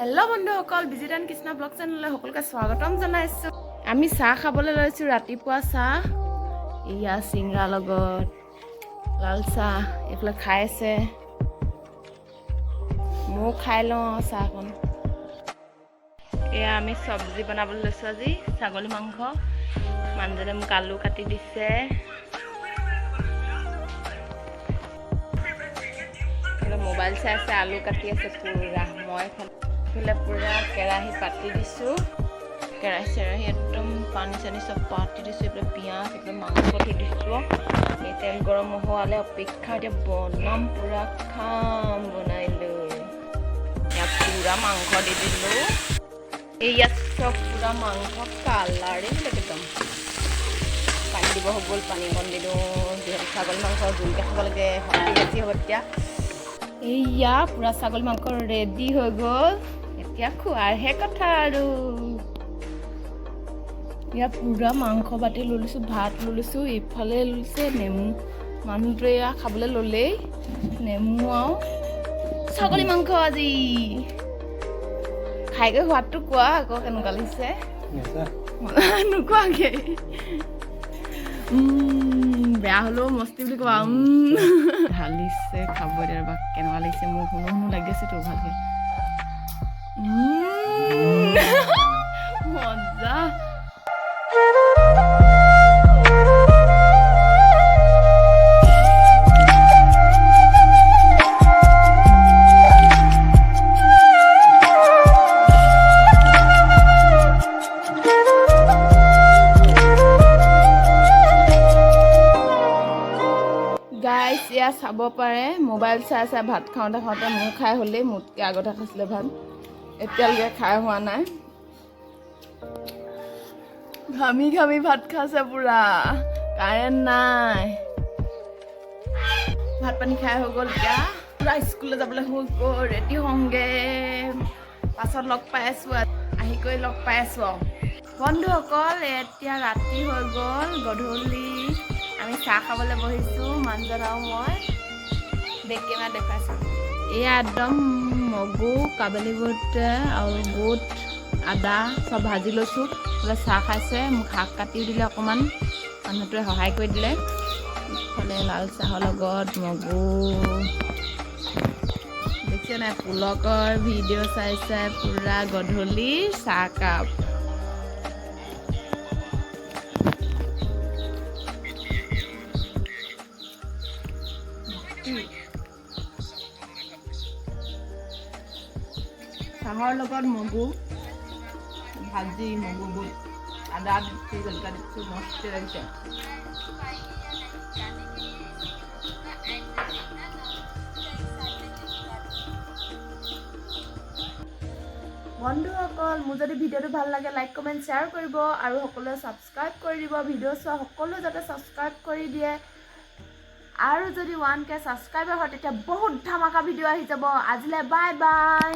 Hello' বন্ধুসকল, বিজিতান Krishna blog চেনেললৈ সকলোকে স্বাগতম জনাইছোঁ। আমি চাহ খাবলৈ লৈছোঁ, ৰাতিপুৱা চাহ। এয়া চিংৰা লগত লাল চাহ এইফালে খাই আছে। ময়ো খাই লওঁ আৰু চাহকণ। এয়া আমি চব্জি বনাবলৈ লৈছোঁ আজি, ছাগলী মাংস। মানুহজনে মোক আলু কাটি দিছে। এইফালে মোবাইল চাই আছে, আলু কাটি আছে পুৰা। মই এইফালে পুৰা কেৰাহী পাতি দিছোঁ, কেৰাহী চেৰাহী একদম পানী চানী চব পাতি দিছোঁ। এইফালে পিঁয়াজ, এইফালে মাংস থৈ দিছোঁ। এই তেল গৰম হোৱালে অপেক্ষা। এতিয়া বনাম, পুৰা খাম বনাই লৈ। ইয়াত পুৰা মাংস দি দিলোঁ। এইয়াত চব পুৰা মাংস, কালাৰেই বেলেগ একদম। পানী দিব হৈ গ'ল, পানী অকণ দি দিওঁ, যিহেতু ছাগলী মাংস জোলকৈ খাব লাগে, শক্তি বেছি হ'ব তেতিয়া। এইয়া পুৰা ছাগলী মাংস ৰেডি হৈ গ'ল, এতিয়া খোৱাৰহে কথা আৰু। ইয়াত পুৰা মাংস বাতি লৈ লৈছোঁ, ভাত লৈ লৈছোঁ, ইফালে লৈছে নেমু। মানুহটোৱে এয়া খাবলৈ ল'লেই নেমু আৰু ছাগলী মাংস আজি। খাই গৈ সোৱাদটো কোৱা আকৌ, কেনেকুৱা লাগিছে? নোকোৱাগে? বেয়া হ'লেও মস্তি বুলি কোৱা। ঢালিছে খাব এতিয়া ৰ'বা, কেনেকুৱা লাগিছে। মোৰ শুনো শুনো লাগি আছেতো ভালকে। মজা। গাইছ, এয়া চাব পাৰে, মোবাইল চাই চাই ভাত খাওঁতে খাওঁতে মোৰ খাই হ'লেই। মোতকৈ আগতে খাইছিলে ভাত, এতিয়ালৈকে খাই হোৱা নাই। ঘামি ঘামি ভাত খাইছে পুৰা। কাৰেণ্ট নাই। ভাত পানী খাই হৈ গ'ল, এতিয়া পুৰা স্কুললৈ যাবলৈ হৈ গ'ল, ৰেডি হওঁগৈ। পাছত লগ পাই আছোঁ, আহি কৰি লগ পাই আছোঁ। আৰু বন্ধুসকল, এতিয়া ৰাতি হৈ গ'ল, গধূলি আমি চাহ খাবলৈ বহিছোঁ, মানুহজন আৰু মই। বেক কেমেৰা দেখুৱাইছোঁ। এয়া একদম মগু, কাবুলী বুট আৰু বুট, আদা চব ভাজি লৈছোঁ। বোলে চাহ খাইছে। মোক শাক কাটিও দিলে অকণমান, মানুহটোৱে সহায় কৰি দিলে। ইফালে লাল চাহৰ লগত মগু। দেখিছে নাই, পুলকৰ ভিডিঅ' চাই চাই পুৰা গধূলি চাহকাপ। চাহৰ লগত মগু ভাজি, মগু বুট, আদা দিছোঁ, জলকীয়া দিছোঁ, মস্তি লাগিছে। বন্ধুসকল, মোৰ যদি ভিডিঅ'টো ভাল লাগে, লাইক, কমেণ্ট, শ্বেয়াৰ কৰিব আৰু সকলোৱে ছাবস্ক্ৰাইব কৰি দিব। ভিডিঅ' চোৱা সকলোৱে যাতে ছাবস্ক্ৰাইব কৰি দিয়ে। আৰু যদি 1K subscriber হয়, তেতিয়া বহুত ধামাকা ভিডিঅ' আহি যাব। আজিলৈ বাই বাই।